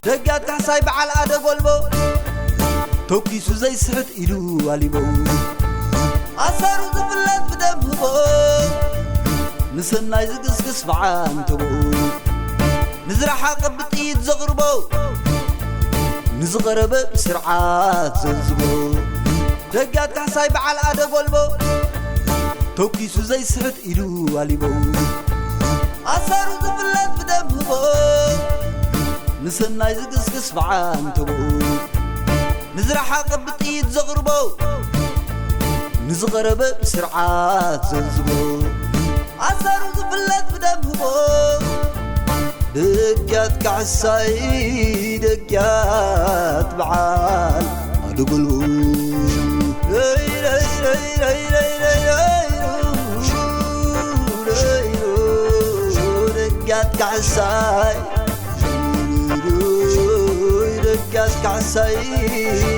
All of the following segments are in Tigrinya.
ደጋት ካሕሳይ በዓል ኣደ ጎልቦ፣ ተኪሱ ዘይስሕት ኢዱ ኣሊቦ። ኣሳሩ ዝፍለጥ ብደም ህቦ፣ ንሰናይ ዝግስግስ ብዓንተቦ። ንዝረሓቐ ብጥይት ዘቕርቦ፣ ንዝቐረበ ብስርዓት ዘልዝቦ። ደጋት ካሕሳይ በዓል ኣደ ጎልቦ፣ ተኪሱ ዘይስሕት ኢዱ ኣሊቦ። ኣሳሩ ዝፍለጥ ብደም ህቦ፣ ንሰናይ ዝግስግስ ብዓንተቦ። ንዝረሓቐ ብጥይት ዘቕርቦ፣ ንዝቐረበ ብስርዓት ዘልዝቦ። ኣሳሩ ዝፍለጥ ብደም ህቦ። ደጋት ካሕሳይ፣ ደጋት በዓል ኣደ ጎልቦ። ደይ፣ ደይ፣ ደይ፣ ደይ፣ ደይ፣ ደይ፣ ደይ፣ ደይ፣ ደይ፣ ደጋት ካሕሳይ፣ ደጋት ካሕሳይ፣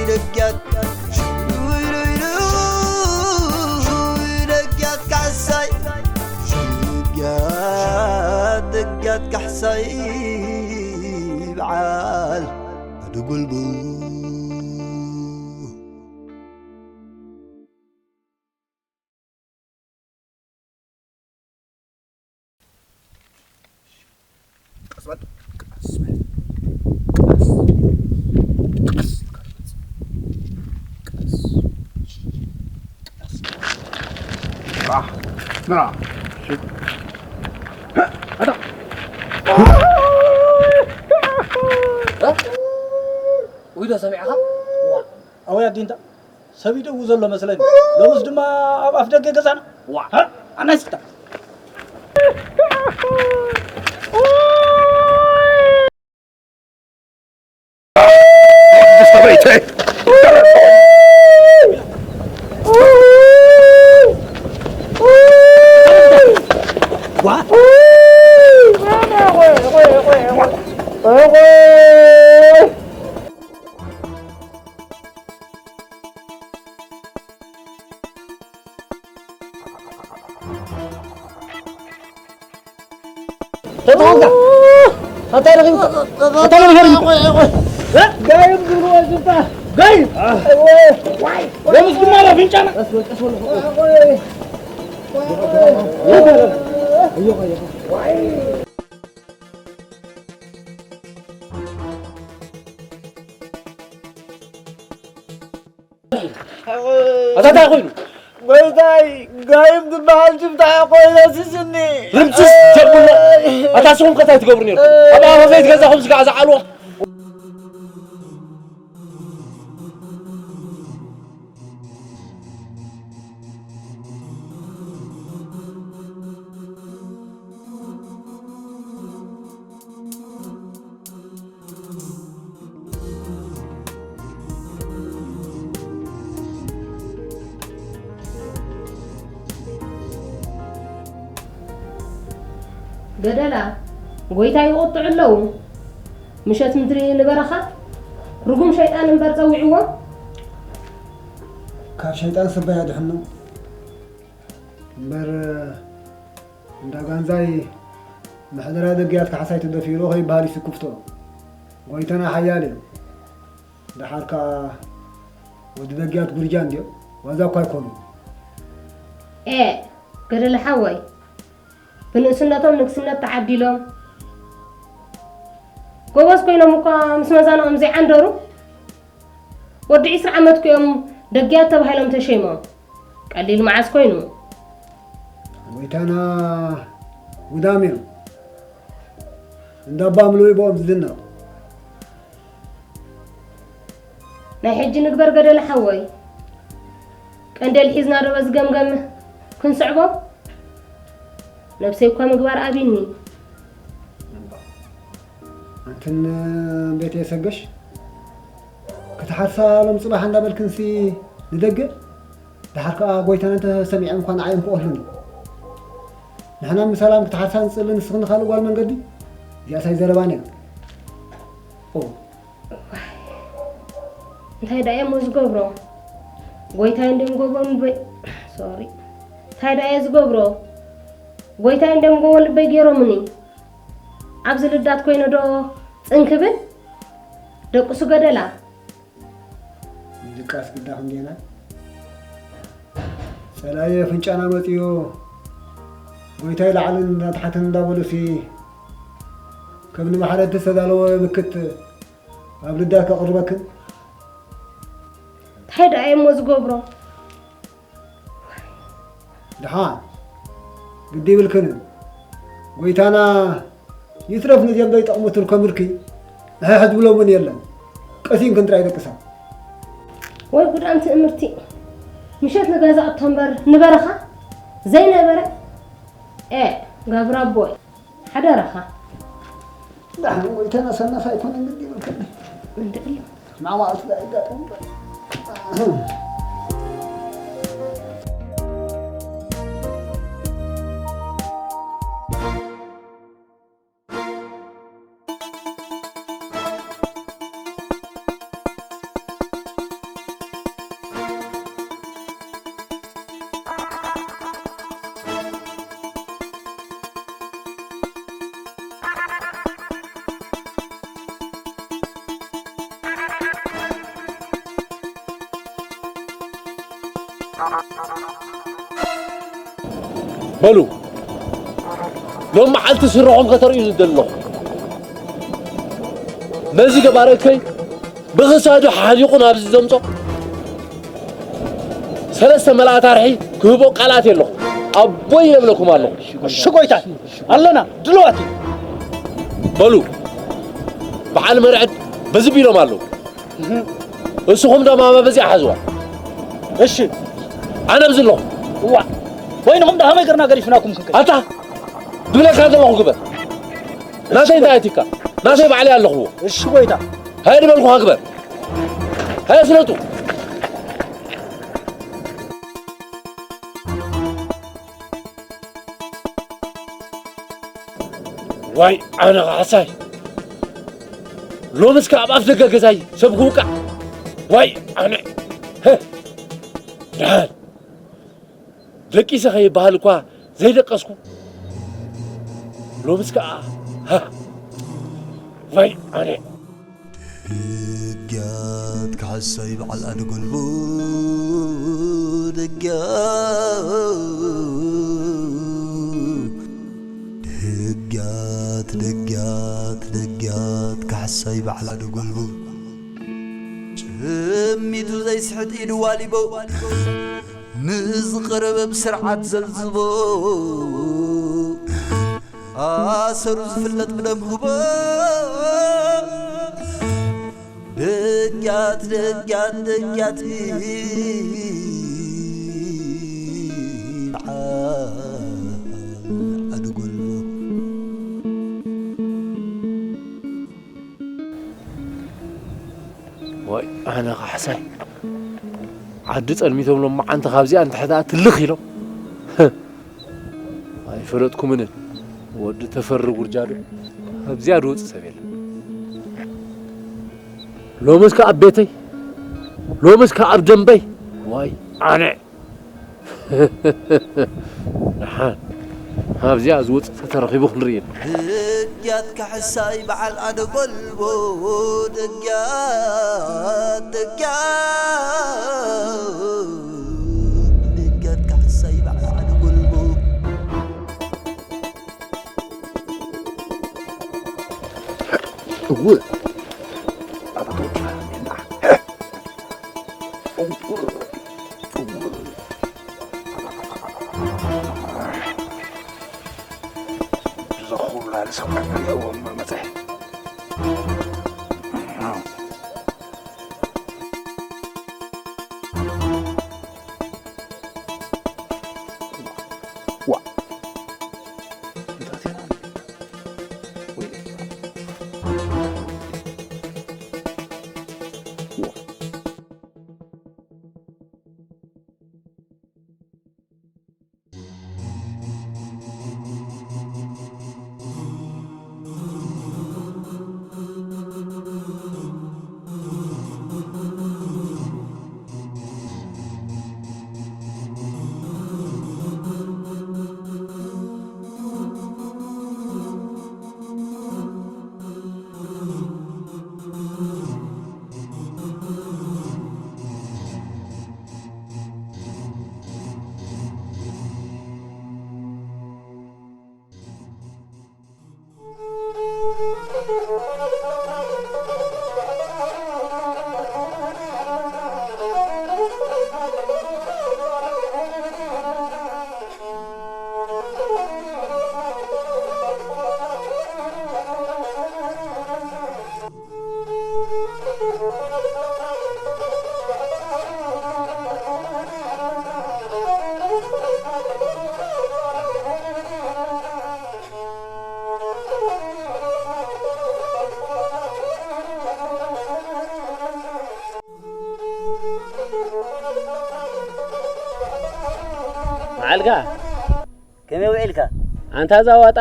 ደጋት፣ ደጋት ካሕሳይ፣ ደጋት፣ ደጋት ካሕሳይ በዓል ኣደ ጎልቦ። ቀስ በል፣ ቀስ በል፣ ቀስ፣ ቀስ፣ ቀስ፣ ቀስ። ራ፣ ራ፣ ሽት። ኣታ። እ? ውይ፣ ዶ ሰሚዕኻ? ዋ፣ ኣወይ ኣዲንታ። ሰብ ይደው ዘሎ መስለኒ። ሎምስ ድማ ኣብ ኣፍ ደገ ገዛና። ዋ። ሃ? ኣናይ ስክታ። ሰበይተይ። ዋ። ተጣወጋ። እንታይ ረኺብካ? እንታይ ረኺብካ? ቆይ፣ ቆይ፣ ቆይ። እ? ጋይም ዝብልዎ ዝብታ። ጋይም? ዋይ። ሎምስ ድማ ኣፍንጫና። ቀስ በል፣ ቀስ በል። ቆይ፣ ቆይ። ዋይ። ኣታ እንታይ ኮይኑ? ጎይታይ፣ ጋይም ዝበሃል ጅብታ ኮይኑ ሲስኒ። ርምስስ ዘብሎ። ኣታ ንስኹም ከ እንታይ ትገብሩ ነርኩም? ኣብ ኣፈ ዘይትገዛኹም ስጋዕ ዝዓልዎ። ገደላ፣ ጎይታ ይቆጥዑ ኣለዉ። ምሸት ምድሪ ንበረኻ፣ ርጉም ሸይጣን እምበር ጸዊዕዎ። ካብ ሸይጣን ሰበይ ኣድሕኖ እምበር፣ እንዳ ጋንዛይ ምሕደራ ደግያት ካሕሳይ ተደፊሩ ከይበሃል ይስክፍቶ። ጎይታና ሓያል እዩ። ደሓር ከኣ ወዲ ደግያት ጉርጃ እንድዮም። ዋዛ እኳ ኣይኮኑ። ኤ፣ ገደለ ሓወይ፣ ብንእስነቶም ንግስነት ተዓዲሎም፣ ጎበዝ ኮይኖም እኳ ምስ መዛንኦም ዘይዓንደሩ፣ ወዲ ዒስራ ዓመት ኮይኖም ደግያት ተባሂሎም ተሸይሞም። ቀሊል መዓስ ኮይኑ? ጎይታና ጉዳም እዮም። እንዳባ ምሉእ ቦኦም ዝድነቕ። ናይ ሕጂ ንግበር ገደለ ሓወይ። ቀንዴል ሒዝና ዶ በዚ ገምገም ክንስዕቦ? ነብሰይ እኳ ምግባር ኣቢኒ። ኣንትን ቤት የሰገሽ ክትሓርሳ ሎም ጽባሕ እንዳበልክንሲ ንደገ፣ ደሓር ከኣ ጎይታና እንተሰሚዐን እኳ ንዓይ እንክኦህሉኒ። ንሕና ብሰላም ክትሓርሳ ንጽልን ንስኽን ካልእ ጓል መንገዲ? እዚኣሳይ ዘረባን እያ። ኦ። እንታይ ደኣ እሞ ዝገብሮ? ጎይታይ እንድዮም ጎቦ ልበይ፣ ሶሪ። እንታይ ደኣ እየ ዝገብሮ? ጎይታይ እንድዮም ጎቦ ልበይ ገይሮምኒ። ኣብዚ ልዳት ኮይነ ዶ ጽን ክብል? ደቁሱ ገደላ። ንድቃስ ግዳ ክንጌና። ጸላኢ ኣፍንጫና መጺኡ፣ ጎይታይ ላዕልን ታሕትን እንዳበሉሲ፣ ከም ንማሕረድቲ ዝተዳለወ ምክት ኣብ ልዳት ከቕርበክን። እንታይ ደኣ እየ እሞ ዝገብሮ? ደሓን ግዲ ይብልክን። ጎይታና ይትረፍ ንዚኦም ዘይጠቕሙ ትርከምልኪ፣ ንሕሕ ዝብሎም እውን የለን። ቀሲንክን ጥራይ ደቅሳ። ወይ ጉድ ኣንቲ እምርቲ። ምሸት ንገዛ እቶ እምበር ንበረኻ ዘይነበረ። ኤ፣ ጋብራ ኣቦይ፣ ሓደራኻ። ደሓን ጎይታና ሰናፍ ኣይኮነን ግዲ ይብልክን። እንድዒ። ንዓማእቱ ዳኣ ይጋጠም እምበር። በሉ፣ ሎም መዓልቲ ስርሖም ከተርእዩ ዝደሊ ኣለኹ። ነዚ ገባረከይ ብኽሳዱ ሓኒቑ ናብዚ ዘምጾ ሰለስተ መላእት ኣርሒ ክህቦ ቃላት የለኹ። ኣቦይ የብለኩም ኣለኹ። እሺ ጎይታይ፣ ኣለና ድልዋት። በሉ፣ በዓል መርዕድ በዚ ቢሎም ኣለዉ። እህ። እስኹም ደማ በዚኣ ሓዝዋ። እሺ። ኣነ ኣብዚ ኣለኹ። እዋ። ወይንኹም ደኣ ከመይ ገርና ገዲፍናኩም ክንከይድ? ኣታ፣ ድብለካ ዘለኹ ግበር። ናተይ እንታይ ኣቲካ? ናተይ ባዕለይ ኣለኹዎ። እሺ ጎይታ። ሃየ ድበልኩኻ ግበር። ሃየ ፍለጡ። ዋይ ኣነ ካሕሳይ። ሎምስ ከኣ ኣብ ኣፍ ደገ ገዛይ ሰብ ክውቃዕ። ዋይ ኣነ። ሀ። ደሓን። ደቂሰ ከይበሃል እኳ ዘይደቀስኩ። ሎምስ ከኣ። ሃ። ዋይ ኣነ። ደግያት ካሕሳይ በዓል ኣደጎልቦ። ደግያት፣ ደግያት፣ ደግያት፣ ደግያት ካሕሳይ በዓል ኣደጎልቦ። ጭሚቱ ዘይስሕት ኢዱ ዋሊቦ። ንዝቐረበ ብስርዓት ዘልዝቦ። ኣሰሩ ዝፍለጥ ብደም ህቦ። ደጊያት፣ ደጊያት፣ ደጊያት። ዓድ ጎሎ። ዋይ፣ ኣነ ካሕሳይ። ዓዲ ጸልሚቶም ሎማዓንቲ ካብዚኣ እንድሕር ደኣ ትልኽ ኢሎም። ኣይፈለጥኩምንን። ወዲ ተፈሪ ጉርጃዶ። ኣብዚኣ ዝወጽእ ሰብ የለን። ሎምስ ከኣ ኣብ ቤተይ። ሎምስ ከኣ ኣብ ደንበይ። ዋይ፣ ኣነ። ደሓን። ኣብዚኣ ዝወጽእ ተተረኺቡ ክንርኢ ኢና። ደግያት ካሕሳይ በዓል ኣደ ጎልቦ፣ ደግያት፣ ደግያት፣ ደግያት ካሕሳይ በዓል ኣደ ጎልቦ። እወ። እዛ ኩላ ንሰብኣይ መሊእዎም መመፀ። ዋ። እንታይ ወይለይ። ዋ። ኣልካ ከመይ ውዒልካ? ኣንታ እዛ ዋጣ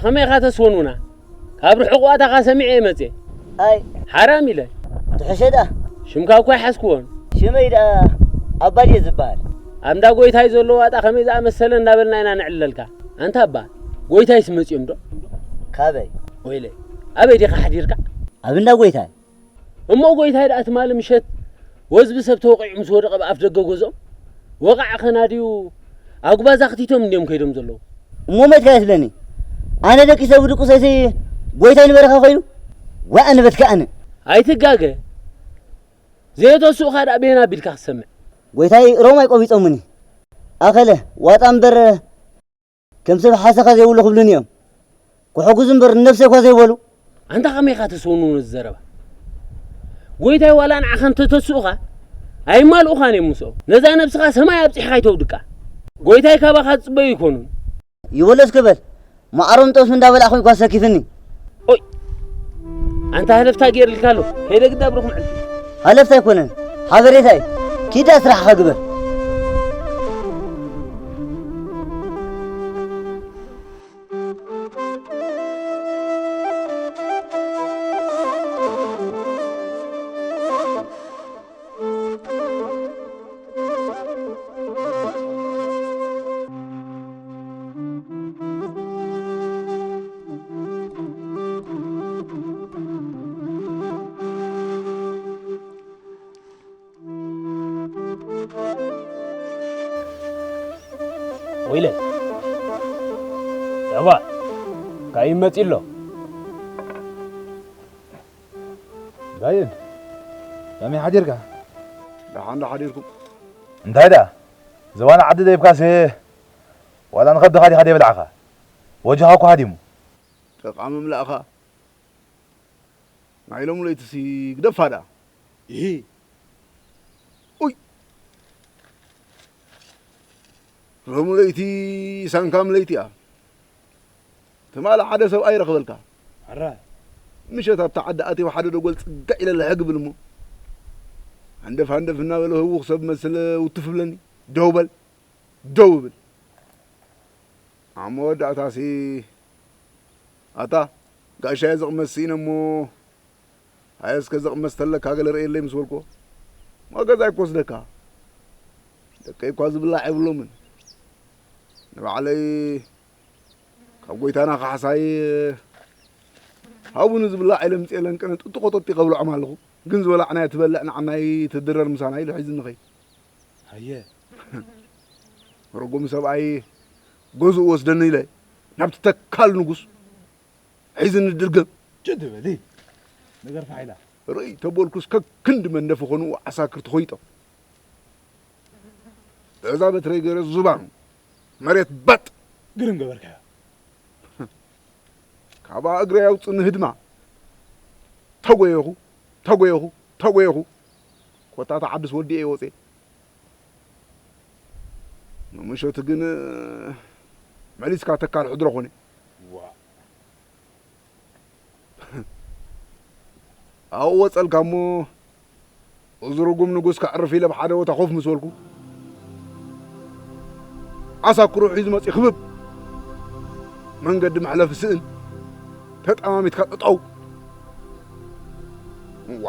ከመይ ኢኻ ተስወኑና? ካብ ርሑቕ ዋጣኻ ሰሚዐ እየ መጽየ። ኣይ ሓራም ኢለ። ትሕሸ ደኣ። ሽምካ እኳ ኣይሓዝክዎን። ሽመይ ደኣ ኣባል እየ ዝበሃል። ኣብ እንዳ ጎይታይ ዘሎ ዋጣ ከመይ ዝኣመሰለ እንዳበልና ኢና ንዕልለልካ። ኣንታ ኣባ፣ ጎይታይስ መጽዮም ዶ? ካበይ? ወይለይ፣ ኣበይ ዲኻ ሓዲርካ? ኣብ እንዳ ጎይታይ። እሞ ጎይታይ ደኣ ትማሊ ምሸት ወዝቢ ሰብ ተወቒዑ ምስ ወደቐ ኣብ ኣፍ ደገ ገዝኦም ወቓዕ ከናድዩ ኣጉባዛ ክቲቶም እንድዮም ከይዶም ዘለዉ። እሞ ሞይትካ እየ ትብለኒ? ኣነ ደቂሰ ብድቁሰይሲ ጎይታይ ንበረኻ ኮይኑ? ወኣንበትካ ኣነ። ኣይትጋገ። ዘየተስኡኻ ደኣ ቤና ኣቢልካ ክትሰምዕ። ጎይታይ ሮም ኣይቆቢጾምኒ። ኣኸለ ዋጣ እምበር ከም ሰብ ሓሰኻ ዘይብሉ ክብሉኒ እዮም። ክሕግዙ እምበር ንነብሰይ እኳ ዘይበሉ። ኣንታ ከመይ ኢኻ ተስውንውኖ እዚ ዘረባ? ጎይታይ ዋላ ንዓኻ እንተተስኡኻ ኣይማልኡኻን እዮም ምስኦም። ነዛ ነብስኻ ሰማይ ኣብጺሕኻ ኣይተውድቃ። ጎይታይ ካባኻ ዝጽበዩ ኣይኮኑን። ይበሎ እስኪ በል። ማዕሮም ጠብሱ እንዳበላዕኹ እኳ ሰኪፍኒ። ኦይ! ኣንታ ሃለፍታ ገይርልካ ኣሎ። ከይደ ግዳ ብሩኽ መዓልቲ። ሃለፍታ ኣይኮነን። ሓበሬታ እዩ። ኪዳ ስራሕኻ ግበር። ወይለ፣ ያባ፣ ካይ መጺ ኣሎ። ዳይን፣ ከመይ ሓዲርካ? ደሓን ዶ ሓዲርኩም? እንታይ ደኣ? ዝባን ዓዲ ደይብካስ፣ ዋላ ንኸብድኻ ዲኻ ደይበላዕኻ? ወጅኻ እኮ ሃዲሙ። ጠቓሚ ምላእኻ። ናይ ሎም ለይትሲ ግደፋ ደኣ። ኢሂ። ኡይ። ሎም ለይቲ ሳንካም ለይቲ እያ። ትማሊ ሓደ ሰብኣይ ረኽበልካ። ሕራይ። ምሸት ኣብታ ዓዲ ኣትየ ሓደ ደጎል ጽግዕ ኢለ ልሕግ ብል እሞ፣ ሃንደፍ ሃንደፍ እናበለ ህውኽ ሰብ መስል ውትፍ ብለኒ። ደው በል፣ ደው እብል። ኣብ መወዳእታሲ፣ ኣታ ጋሻየ ዝቕመስ ስኢነ እሞ፣ ሃየ እስከ ዘቕመስ ተለካ ገለ ርእየለይ ምስ በልክዎ፣ ናብ ገዛይ ክወስደካ። ደቀይ እኳ ዝብላዕ የብሎምን። ንባዕለይ ካብ ጎይታና ካሕሳይ ሃቡኒ ዝብላዕ ኢለ ምጽኤለን ቅነ ጥጥቆጠጢ ከብልዖም ኣለኹ። ግን ዝበላዕናዮ ትበልዕ ንዓናይ ትድረር ምሳና ኢሉ ሒዝኒ ኸይድ። ሃየ። መረጎም ሰብኣይ ገዝኡ ወስደኒ ኢለ ናብቲ ተካል ንጉስ ሒዝኒ ድርገም። ጭድ በሊ። ነገር ፋሕ ኢላ። ርእይ ተበልኩስ ከክንዲ መንደፊ ኮኑ ዓሳክር ተኾይጦም። በዛ በትረይ ገይረ ዙባኑ መሬት ባጥ። ግርም ገበርካዮ። ካብኣ እግረይ ኣውፅኒ ህድማ። ተጎየኹ፣ ተጎየኹ፣ ተጎየኹ። ኮታ ተዓድስ ወዲኤ ወፅኤ። ንምሸት ግን መሊስካ ተካል ሕድሮ ኾነ። ዋ። ኣብኡ ወጸልካ እሞ፣ እዚ ርጉም ንጉስ ከዕርፍ ኢለ ኣብ ሓደ ቦታ ኮፍ ምስ በልኩ፣ ዓሳ ኩሩ ሒዙ መጺኡ ክብብ። መንገዲ መሕለፊ ስእን፣ ተጠማሚትካ ጠጠው። እዋ፣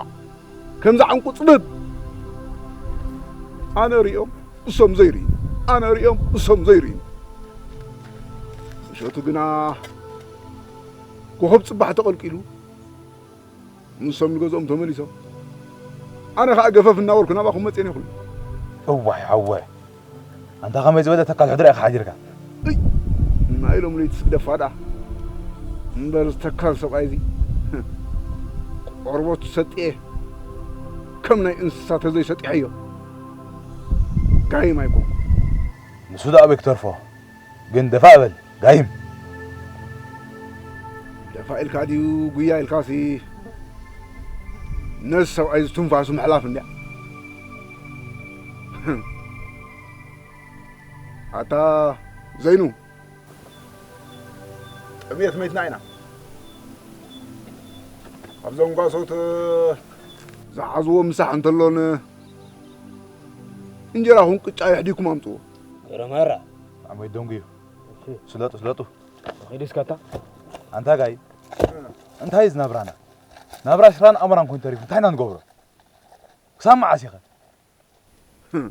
ከምዛ ዕንቁ ጽብብ። ኣነ ሪኦም፣ እሶም ዘይርኢ። ኣነ ሪኦም፣ እሶም ዘይርኢ። ምሸቱ ግና ኮኸብ ጽባሕ ተቐልቂሉ፣ ንሶም ንገዝኦም ተመሊሶም። ኣነ ኸኣ ገፈፍ እናበልኩ ናባኹም መጽኤ ነይኹ። እዋይ ሓወይ፣ ኣንታ ኸመይ ዝበለ ተካል ሕድሪ ኢኻ ሓዲርካ? እይ፣ ናይ ሎም ለይቲ ስግደፋ ደኣ። እምበር ዝተካል ሰብኣይ እዚ ቆርበቱ ሰጥየ፣ ከም ናይ እንስሳ ተዘይሰጢሐዮ፣ ጋይም ኣይኮንኩ። ንሱ ደኣ ኣበይ ክተርፎ? ግን ደፋእ በል፣ ጋይም። ደፋእ ኢልካ ድዩ ጉያ ኢልካሲ፣ ነዚ ሰብኣይ እዚ ትንፋሱ ምሕላፍ እንድያ። ኣታ ዘይኑ፣ ጥሜት መይትና ኢና። ኣብዞም ጓሶት ዝሓዝዎ ምሳሕ እንተሎን እንጀራኹም ቅጫ የሕዲኩም ኣምጽዎ። ገረመራ፣ ኣሞይ ደንጉዩ። እሺ። ስለጡ፣ ስለጡ። ከይዱ እስካታ። ኣንታ ጋይ፣ እንታይ እዩ ዝናብራና? ናብራ ሽራን ኣሞራን ኮይኑ ተሪፉ፣ እንታይ ኢና ንገብሮ? ክሳብ መዓስ ኢኸ? ህም።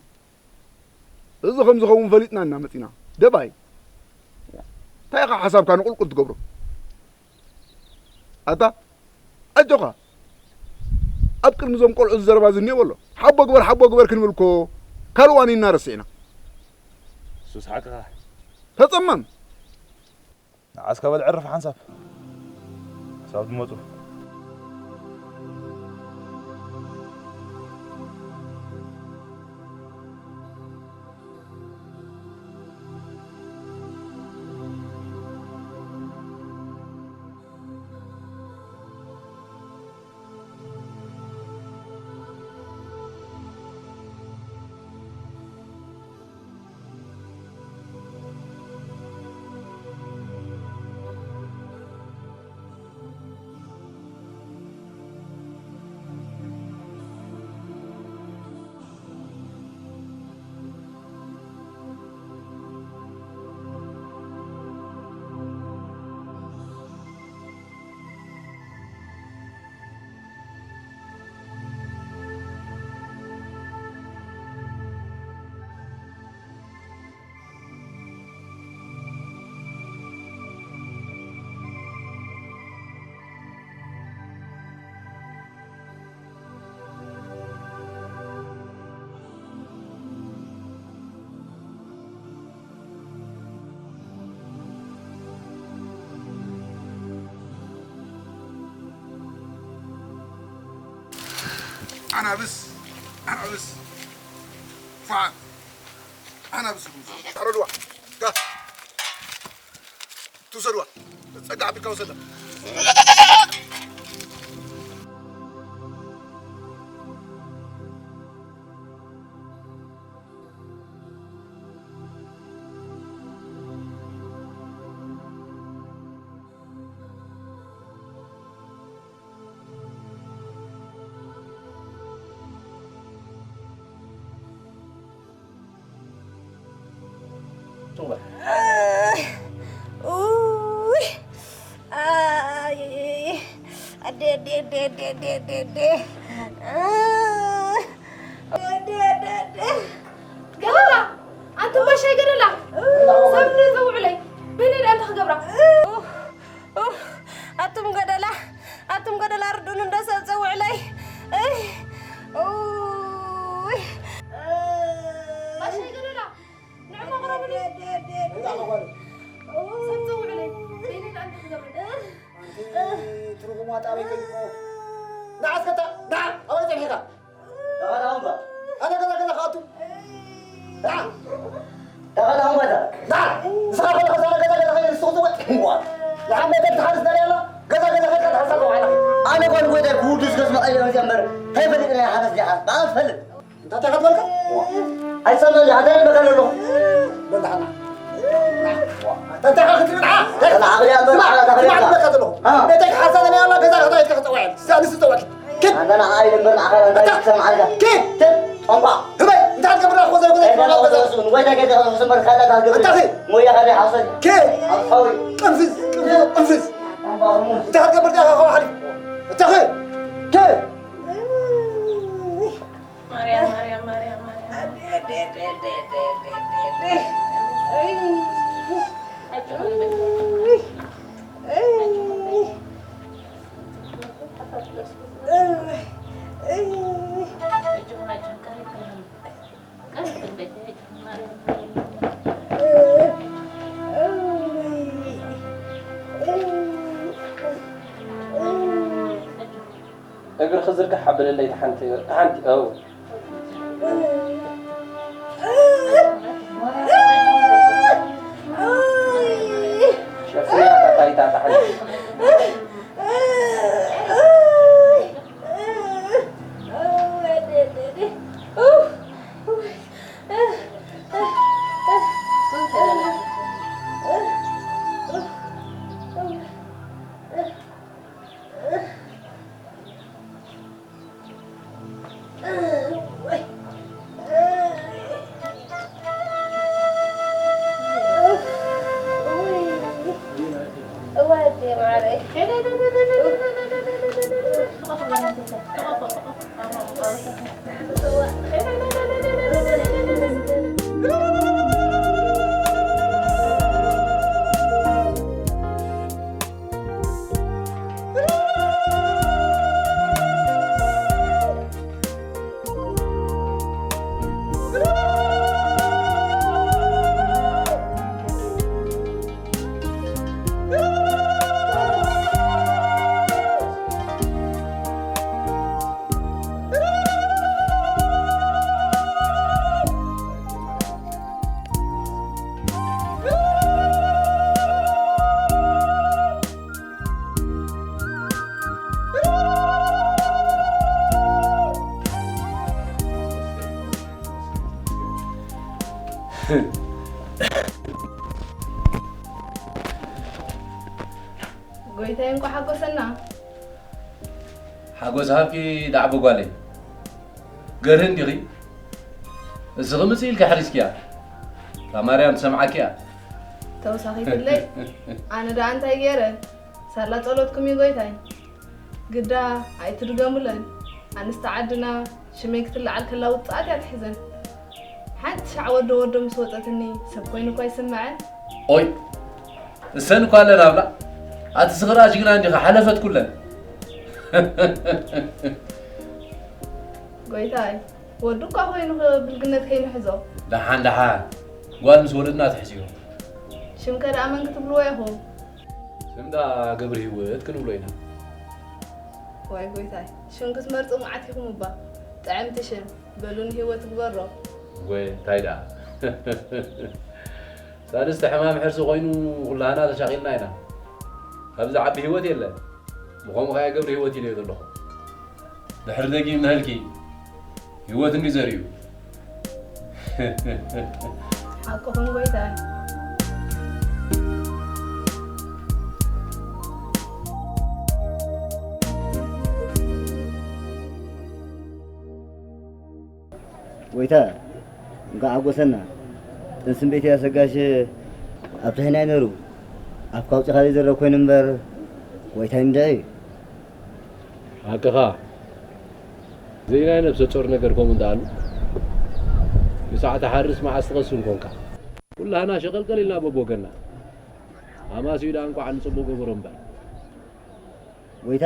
እዚ ከም ዝኸውን ፈሊጥና ኢና መጺና። ደባይ። እንታይ ኢኻ ሓሳብካ ንቁልቁል ትገብሮ? ኣታ፣ ኣጆኻ። ኣብ ቅድሚ እዞም ቆልዑ ዘረባ ዝኒኦ ኣሎ። ሓቦ ግበር፣ ሓቦ ግበር ክንብል እኮ ካልእ ዋኒንና ረሲዕና። እሱስ ሓቅኻ። ተጸመም። ንዓ እስከ በል ዕርፍ ሓንሳብ ክሳብ ዝመጹ። ኣናብስ፣ ኣናብስ፣ ፋን፣ ኣናብስ፣ ታረድዋ፣ ጋ፣ ትውሰድዋ፣ ጸጋ ዓቢድካ ውሰዳ። ኡይ፣ ኣይ፣ ኣደ፣ ኣደ፣ ኣደ። ኣደ፣ ኣደ፣ ኣደ። ገደላ፣ ኣንቱም ባሻይ ገደላ፣ ሰብ ንዘውዕለይ፣ በይነይ ደኣ እንታይ ክገብራ? ኡፍ፣ ኡፍ፣ ኣቱም ገደላ፣ ኣቱም ገደላ፣ ርዱን እንዶ ሰብ ጸውዕለይ። እይ፣ ኡይ። ባሻይ ገደላ፣ ንዕሞ ቅረብኒ። ሰብ ጸውዕለይ፣ በይነይ ደኣ እንታይ ክገብራ? ኣንቲ ትርጉም ዋጣ ኣበይ ከይድኩ? ንዓ እስከ እታ፣ ንዓ፣ ኣበይ ጸኒሕካ? ኣነ ገዛ ገዛ ክኣቱ። ዳ! ዳ ገዛ ገዛ። ዳ! ንስኻ ከለኻ እዛ ገዛ ገዛ ከይደ ንስኹ ትወ-፣ እዋ። ንሓመድ ተሓርስ ደልያ ኣላ። ገዛ ገዛ ከይድካ ትሓርሳ ኣለኻ። ኣነ ጓል ጎይታይ ክውዱስ ገዝመ ቀይረ መፅያ እምበር፣ ከይፈልጥ ናይ ሓረስ ዲኻ? ብኣፍ ፈልጥ። እንታይ ኢኻ ትበልካ? ኣይሰማዕን፣ ኣታ ይበካ ኣለኹ። በል ደሓና። እንታይ ኢኻ ክትብል? ዓ፣ እንታይ ኢኻ? ዓቕሊ ኣሎ፣ ስማዕ፣ ዓቕሊ ስማዕ፣ ኣለካ። ትብለካ ዘለኹ። አ። ቤተይ ክሓርሳ ደልያ ኣላ፣ ገዛ ገዛ ኢልካ ክፀውዕ። እዛ ንስ ፀውዕኪ። ኪድ። ኣንተ ንዓይ እምበር ንዓኻ እንታይ ኣታ። ትሰምዓልካ? ኪድ። ኪድ። ጠንቋ። ህበይ፣ እንታይ ክትገብር ኣለኻ? ዘይ ጉዳይ እንታይ ክትገብር ኣለኻ? ኣለኻ? ንጎይታ ጌታ ከመኽስስ እምበር ካልእ እንታይ ክትገብር? ኣታ ኺድ። ሞያ ካልእ ሓሶት። ኪድ። ኣፋዊ። ቅንፍዝ፣ ቅንፍዝ፣ ቅንፍዝ። ጠንቋ ርሙስ። እንታይ ክትገብር ኣለኻ? ከዋሕዲ። ኣታ ኺድ። ኪድ። ማርያም፣ ማርያም፣ ማርያም፣ ማርያም። እግርኺ ዝርግሕ ኣበለለይ፣ እታ ሓንቲ፣ እታ ሓንቲ፣ ኣው። ሸፍንያ እታ ታይታ፣ እታ ሓንቲ። ጎይታይ እንቋዕ ሓጎሰና። ሓጎስ ሃብኪ ዳዕቦ ጓለይ። ገርህን ዲኺ? እስኺ ምጽእ ኢልኪ ሓሪስኪያ። እታ ማርያም ትሰምዓኪያ። ተውሳኺትለይ። ኣነ ደኣ እንታይ ገይረ? ሳላ ጸሎትኩም እዩ ጎይታይ። ግዳ ኣይትድገሙለን። ኣንስቲ ዓድና ሽመይ ክትለዓል ከላ ውጽኣት እያ ትሕዘን። ሓንቲ ሻዕ ወዶ ወዶ ምስ ወጸትኒ ሰብ ኮይኑ እኳ ይስምዐን። ኦይ፣ እሰን እኳ ኣለና ኣብላ። ኣቲ ዝኽራ ጅግና እንዲኻ፣ ሓለፈት ኩለን። ጎይታይ፣ ወዱ እኳ ኮይኑ ብልግነት ከይንሕዞ። ደሓን፣ ደሓን። ጓል ምስ ወለድና ትሕዝዮ። ሽምከ ደኣ መን ክትብልዎ ኢኹም? ስም ደኣ ገብረ ህይወት ክንብሎ ኢና። ዋይ ጎይታይ፣ ሽም ክትመርጹ መዓት ኢኹም እባ። ጥዕምቲ ሽም፣ በሉ ንህይወት ግበሮ። ወይ እንታይ ደኣ። ሳልስቲ ሕማም ሕርሲ ኮይኑ ኩላህና ተሻቒልና ኢና። ካብዚ ዓቢ ህይወት የለን። ብኸምኡ ከኣ ገብረ ህይወት ኢለዮ ዘለኹ። ድሕሪ ደጊም ንህልኪ ህይወት እንዲ ዘርእዩ። ሓቅኹም ጎይታይ። ጎይታ፣ እንኳዕ ሓጎሰና። ጥንስን ቤት ያሰጋሽ ኣብ ትሕና ይነሩ። ኣፍካ ኣውጺኻ ዘይዘረብ ኮይኑ እምበር፣ ጎይታይ እንድዒ። ሓቅኻ። ዘይናይ ነብሰ ጾር ነገር ከምኡ እንዳ ኣሉ። ክሳዕ ትሓርስ መዓስ ትቐስን ኮንካ። ኩላህና ሸቐልቀል ኢልና በብወገንና። ኣማስዩ ደኣ እንቋዕ ንጽቡቕ ገበሮ እምበር። ጎይታ፣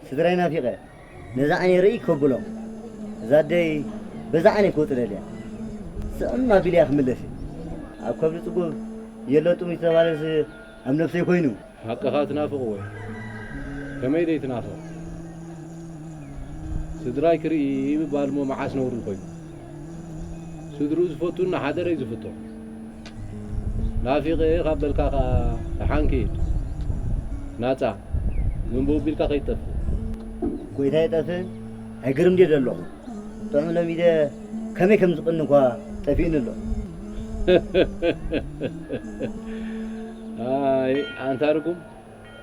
ስድራይ ናፊቐ፣ ነዛ ዓይነይ ርእይ ከብሎም። እዛ ኣደይ በዛ ዓይነይ ክወጽእ ደልያ። ስቕም ኣቢለያ ክምለስ እየ። ኣብ ከብዲ ጽጉብ የሎ ጥሙይ ዝተባህለስ ኣብ ነብሰይ ኮይኑ። ሓቅኻ ትናፍቕ ወይ? ከመይ ደይትናፍቕ? ስድራይ ክርኢ ምባል እሞ መዓስ ነውሪ ኮይኑ? ስድርኡ ዝፈቱ እናሓደረ እዩ ዝፍቶ። ናፊቐ ካብ በልካ ኸኣ ደሓን ኪድ። ናጻ፣ ዝንበው ቢልካ ከይትጠፍእ። ጎይታ ይጠፍእ፣ ኣይገርም ድየ ዘለኹ። ጥዑም ለሚደ ከመይ ከም ዝቕኒ እኳ ጠፊኡኒ ኣሎ። ኣይ፣ ኣንታ ርጉም፣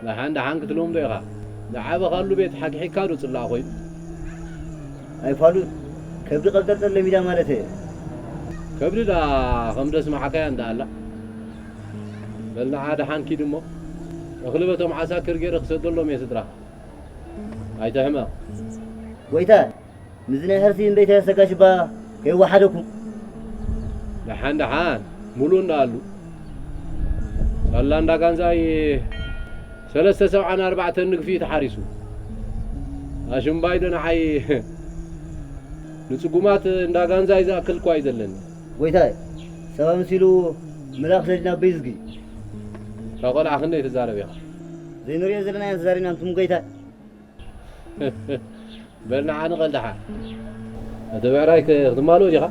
ደሓን ደሓን ክትለምዶ ኢኻ። ዝዓበኻሉ ቤት ሓግሒግካ ዶ ጽላእ ኮይኑ? ኣይፋሉን፣ ከብዲ ቀብጠርጠር ለሚዳ ማለት እየ። ከብዲ ደኣ ከም ደስማዓካያ እንዳ ኣላ። በል ንዓ ደሓን ኪድ እሞ፣ እኽሊ በቶም ዓሳክር ገይረ ክሰደሎም እየ ስድራኻ። ኣይትሕመቕ። ጎይታ፣ ምስዚ ናይ ሕርሲ እምበይታ የሰጋሽ እባ ከይወሓደኩም። ደሓን ደሓን፣ ሙሉእ እንዳኣሉ። ሳላ እንዳ ጋንዛይ ሰለስተ ሰብዓን ኣርባዕተን ንግፊ ተሓሪሱ። ኣሽምባይ ዶ ንዓይ ንጽጉማት እንዳ ጋንዛይ ዝኣክል እኳ እዩ ዘለኒ። ጎይታይ፣ ሰባ መሲሉ መልኣኽ ሰዲድና ኣበይ ዝግይ። እታ ቆልዓ ክንደይ ትዛረብ ኢኻ? ዘይንሪኦ ዘለና ኢና ተዛሪብና፣ ኣንቱም ጎይታይ። በል ንዓ ንቐል ደሓን። እቲ ብዕራይ ክ-፣ ክትማልኦ ዲኻ?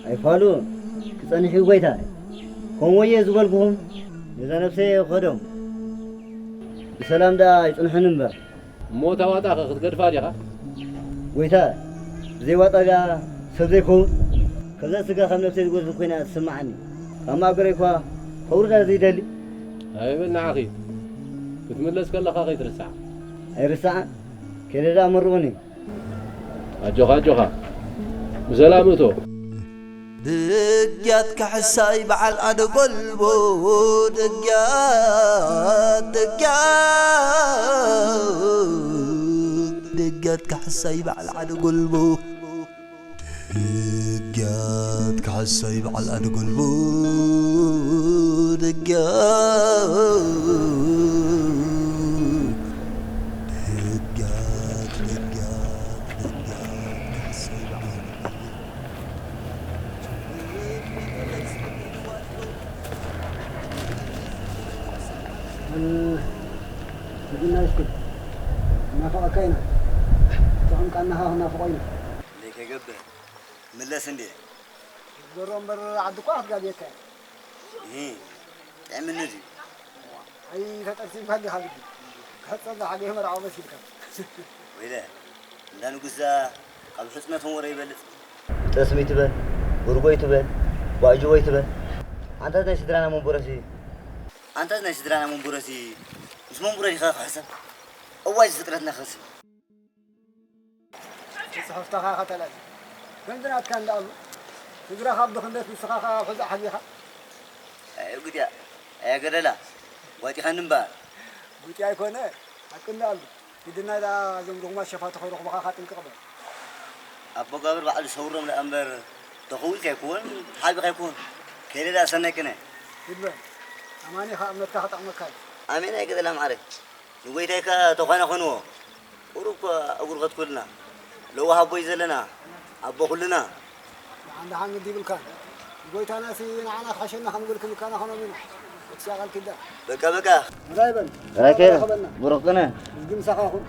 ኣይፋሉን፣ ክጸንሕ እዩ ጎይታይ። ከምኡ እየ ዝበልኩኹም፣ ነዛ ነብሰይ ክኸዶም። ብሰላም ደኣ ይጽንሑኒ እምበር። እሞ እታ ዋጣ ኸ ክትገድፋ ዲኻ? ጎይታይ፣ ብዘይ ዋጣ ደኣ ሰብ ዘይከውን። ከዛ ስጋ ካብ ነብሰይ ዝጎድል ኮይና ትስምዓኒ። ካብ ማእገረይ እኳ ከውርዳ ዘይደሊ። ኣይበል ንዓኺ። ክትምለስ ከለኻ ከይትርስዓ። ኣይርስዓን። ከይደ ደኣ መርቑኒ። ኣጆኻ፣ ኣጆኻ። ብሰላም እቶ። ድግያት ካሕሳይ በዓል ኣደ ጎልቦ፣ ድግያት፣ ድግያት፣ ድግያት ካሕሳይ በዓል ኣደ ጎልቦ። ድግያት ካሕሳይ በዓል ኣደ ጎልቦ፣ ድግያት፣ ድግያት፣ ድግያት፣ ድግያት ካሕሳይ በዓል ኣደ ጎልቦ። ሂድና እስኩል እናፈቐካ ኢና። ጥዑም ቃናኻ ክናፍቖ ኢና። እንዴ ከይገብር ምለስ እንዴ? ግበሮ እምበር ዓዲ እኳ ክትጋብየካ እያ። እህ፣ ጥዕምኒ ድዩ? ኣይ ተጠብሲምካ እንዲኻ ግዲ። ከጸብ ዝሓገየ መርዓዊ መሲልካ። ወይለ፣ እንዳ ንጉስዛ ካብ ሕጽነቶም ወረ ይበልጽ። ጠስሚ ትበል፣ ጉርጎይ ትበል፣ ባእጅቦይ ትበል። ኣንታት ናይ ስድራና መንቦረሲ፣ ኣንታት ናይ ስድራና መንቦረሲ፣ ምስ መንቡረ ዲኻ ክሕሰብ? እዋይ ዝፍጥረትና ክሕሰብ። ጽሕፍትኻ ከተላል። ከምዚ ናትካ እንዳኣሉ። ስድራኻ ብኽንደት ንስኻ ኸኣ ኣብ ሕዛእ ሓዚኻ። ኣይ ጉድያ፣ ኣይ ገደላ፣ ጓጢኻኒ እምበኣር። ጉጢ ኣይኮነ፣ ሓቂ እንዳኣሉ። ሂድና እዛ እዞም ርጉማት ሸፋቱ ከይረኽቡኻ ኸኣ ጥንቅቕ በል። ኣቦ ጋብር ባዕሉ ሰውሮም ደኣ እምበር፣ ተኸዊልካ ኣይኮን፣ ተሓቢኻ ኣይኮን። ከይደ ደኣ ሰናይ ቅነ። ሂድ በል። ኣማኒ ኸኣ እምነትካ ክጠቕመካ እዩ። ኣሜን፣ ኣይ ገደላ ማዕረ። ንጎይታይ ከኣ ተኾነ ኾንዎ። ቁሩብ እኮ እግሩ ከትኩልና። ለዋህ ኣቦይ ዘለና፣ ኣቦ ኩልና። ንዓንዳኻ ግዲ ይብልካን። ንጎይታናሲ ንዓና ክሕሸና ከም ንብል ክንከናኸኖም ኢና። ክትሻቐል ኪዳ። በቃ፣ በቃ። ራይ በል። ራይ ከይረ። ተራኸበና። ብሩኽ ቅነ። እዝጊ ምሳኻ ይኹን።